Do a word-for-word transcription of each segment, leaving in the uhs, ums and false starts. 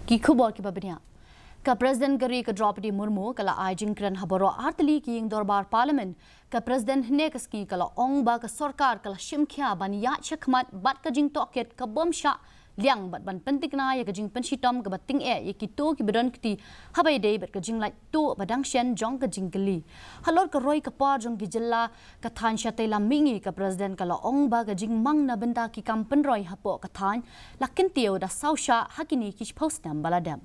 Ki khubor kiba bniah. Ka President ka ri ka Droupadi Murmu ka la ai jingkren ha baroh artylli ki ïing dorbar Parliament. Ka President hynne ka sngi ka la ong ba ka sorkar ka la shimkhia ban ïaid shakhmat bad ka jingtohkit ka bym shah liang bad ban pyntikna ïa ka jingpynshitom kaba tyngeh ïa kito kiba don kti haba ïadei bad ka jinglait tuh ba dang shen jong ka jingkylli. Halor ka roi ka par jong ki jylla ka thaiñ shatei lam mihngi, ka President ka la ong ba ka jingmang na bynta ki kam pynroi hapoh ka thaiñ la kyntiew da saw shah ha kine ki shiphew snem ba la dep.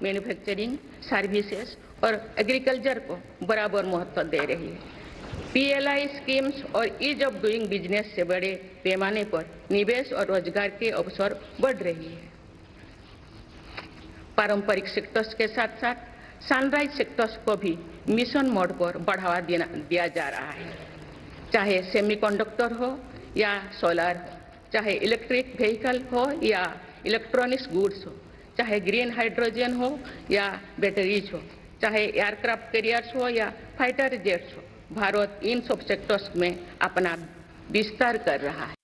Manufacturing services और एग्रीकल्चर को बराबर महत्व दे रही है। पीएलआई स्कीम्स और ईज ऑफ डूइंग बिजनेस से बड़े पैमाने पर निवेश और रोजगार के अवसर बढ़ रही है। पारंपरिक सेक्टर्स के साथ साथ सनराइज सेक्टर्स को भी मिशन मोड पर बढ़ावा देना दिया जा रहा है, चाहे सेमीकंडक्टर हो या सोलर हो, चाहे इलेक्ट्रिक व्हीकल हो या इलेक्ट्रॉनिक्स गुड्स हो, चाहे ग्रीन हाइड्रोजन हो या बैटरीज हो, चाहे एयरक्राफ्ट कैरियर्स हो या फाइटर जेट्स हो, भारत इन सब सेक्टर्स में अपना विस्तार कर रहा है।